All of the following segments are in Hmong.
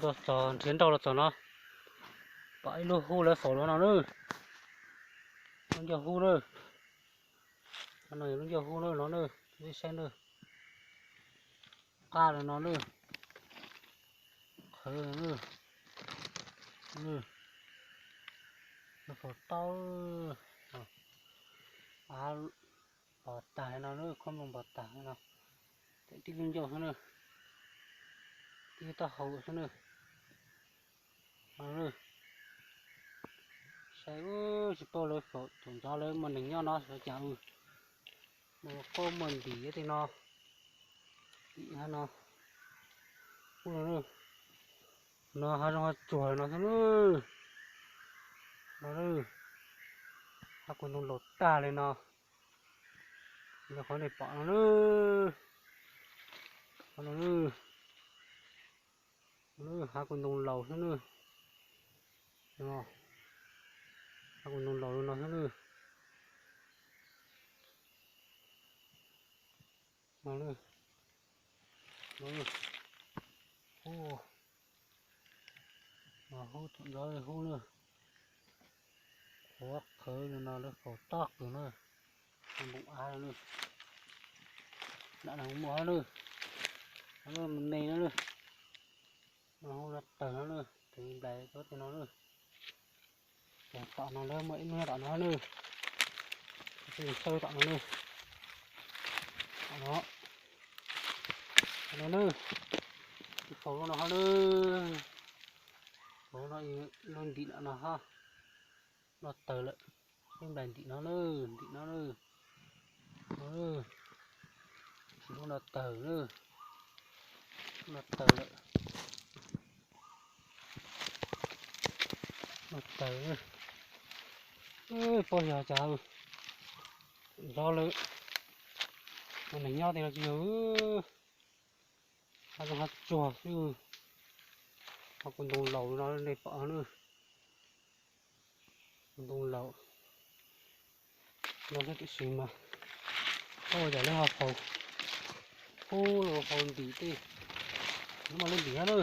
Los txog nrhiav nroj los txog no, pom ib lub hub lawv faus los no na. Lub ncauj hub na. No yog lub ncauj hub na no na. Saib na. Qab no na. Qhwv na. Lawv faus tau. Av pom tag no na, khob nploos pom tag no. Tib lub ncauj xwb na. Tib taub hau xwb na. Saib tsis paub lawv faus, thaum ntxov lawv muaj neeg nyob no xyov cas. Muaj qaub muaj ntim tej no. Tim no, no hav zoov hav tsuag no xwb na. No, hav kua ntoo laus tag li no. Yog qhov nej pom no na. Qhov no na, hav kua ntoo laus xwb na. Hav kua ntoo laus no xwb na. No na, no na, hub, no hub thaum ntxov hub na. Qhuav qhwv no lawv faus tob kawg na. Npoo av no na. Nram no muaj hab na. Me me no na. No hub no tawg no na, tawg nplais rau tej no na. Tom no lawv muaj ib lub tom no na. Xawb tom no na. Tom no, no na. Faus lub no hab na. Faus no, lub ntim no no hab. No tawg lawm. Lub nplais ntim no na, ntim no na. Tsis lub no tawg na. Lub no tawg lawm. No tawg na. Paub yog cas, ntxov lawm, muaj neeg nyob tej no tsis yog. Hav zoov hav tsuag xwb. Hav kua ntoo laus no nej pom na. Kua ntoo laus no xwb tiam sis mas, ua cas lawv ho faus, ub, lawv faus ntim tej, lub mas lub ntim hab na.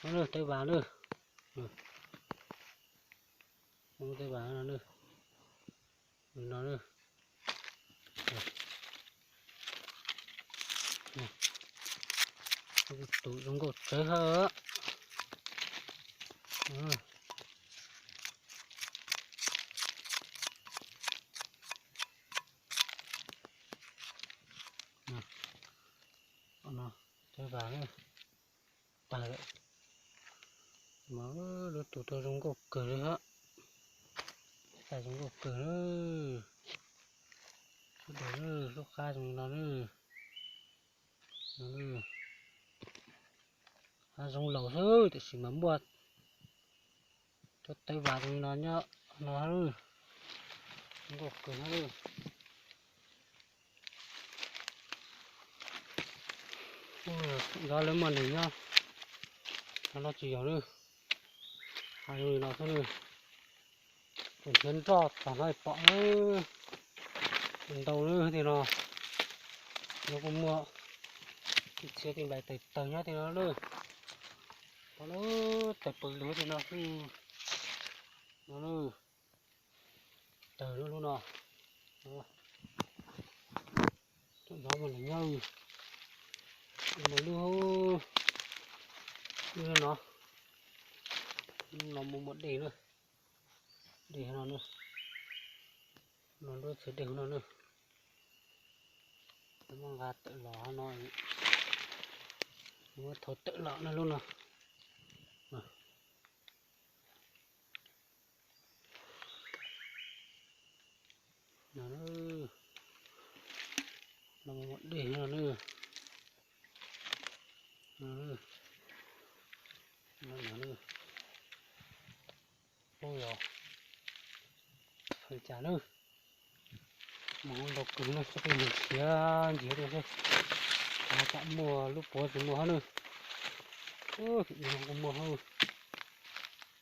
No na, tawv vas na. Tawv vas no na. No na. Tus zoo nkauj tsawv hab. Tawv vas na, tawg lawm. Mas lub tus tuaj zoo nkauj kawg li hab. Tais zoo nkauj kawg na. Lub tus na, lub qab zoo li no na. Hav zoov laus xwb tiam sis mas muaj cov tawv vas zoo li no nyob no hab. Zoo nkauj kawg hab. Ntxov lawv muaj neeg nyob no los tsis yog na. Hav zoov li no xwb na. Tseem nrhiav nroj txog no pom ntau na tej no. No kuj muaj txhia tej nplais tawg tawg nyob tej no na. Pom na, tawg pawg lug tej no xwb. No na, tawg lub lub no. Tseem nrov muaj neeg nyob. Muaj lub, lub no, lub no muaj muaj dej na. Dej no na, no lub txhia dej no na. Muab nqa tawm los no, muab thau tawm los na lub no. No, no dej no na. No, no, no. Ub, yog hais cas na, mus ntau kawg no, tsis pom neeg khiav ntxiv rau xwb. Tam muaj lub puav tsis muaj hab na. Ub, kuv muaj hab,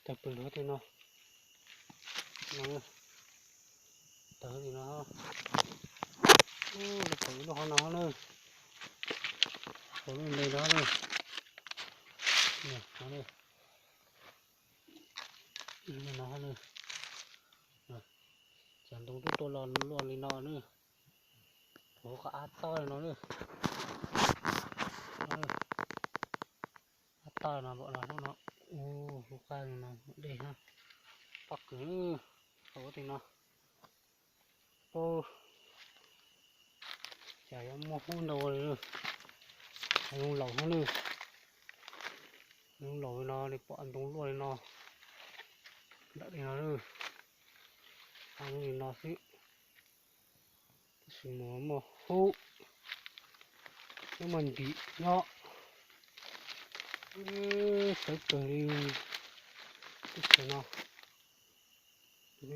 tawg pawg lug tej no. No, tawg li no. Ub, lub tawg lub hov no hab na. Tawg lub me no na. No, no, cov ntoo tub tuaj los luaj li no na. Hauv qab ab toj li no na. Ab toj no, lub no, lub qab no dej na. Pob kws na, hauv tej no. Pab, cas yuav muaj hub ntau li. Zoo laus hub na. Zoo laus li no li pom ntoo luaj li no. Ntawm li no na. Li no xwb. Tab sis mas muaj hub, muaj ntim nyob. Sawv kawg li. Tab sis no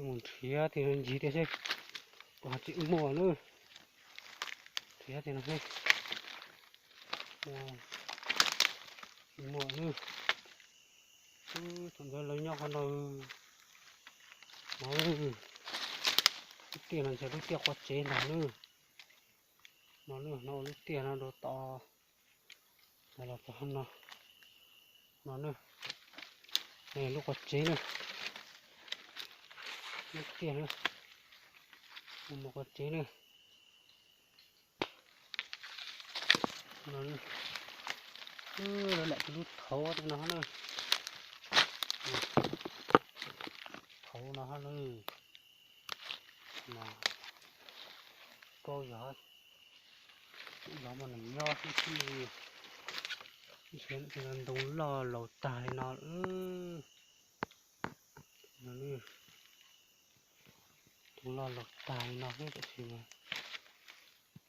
mus nrhiav tej no ncig tiag seb, puas tsis muaj na. Nrhiav tej no seb, tsis muaj na. Thaum ntawd lawv nyob qhov no, no, lub tiaj no ntshe lub tiaj qua tsev ntag na. No, no lub tiaj no rau tod, los txog no, no na, lub qua tsev na, lub tiaj na, mus qua tsev na. No, lawv lam tus lub thauv tej no na, thauv no na. Mas koj yog, yog mas nws nyob xwb xwb li. Ntoo loj laus tag li no. Ntoo loj laus tag li no xwb, tab sis mas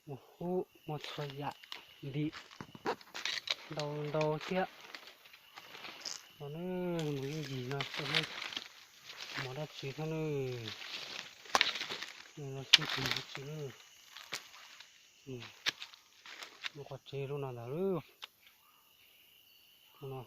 muaj hub muaj txhua yam ntim ntau ntau thiab. No na, mus ib ncig no xwb, mov dab tsi thiab na. No xwb tsis muaj dab tsi na. Lub qua tsev lub no ntag. No,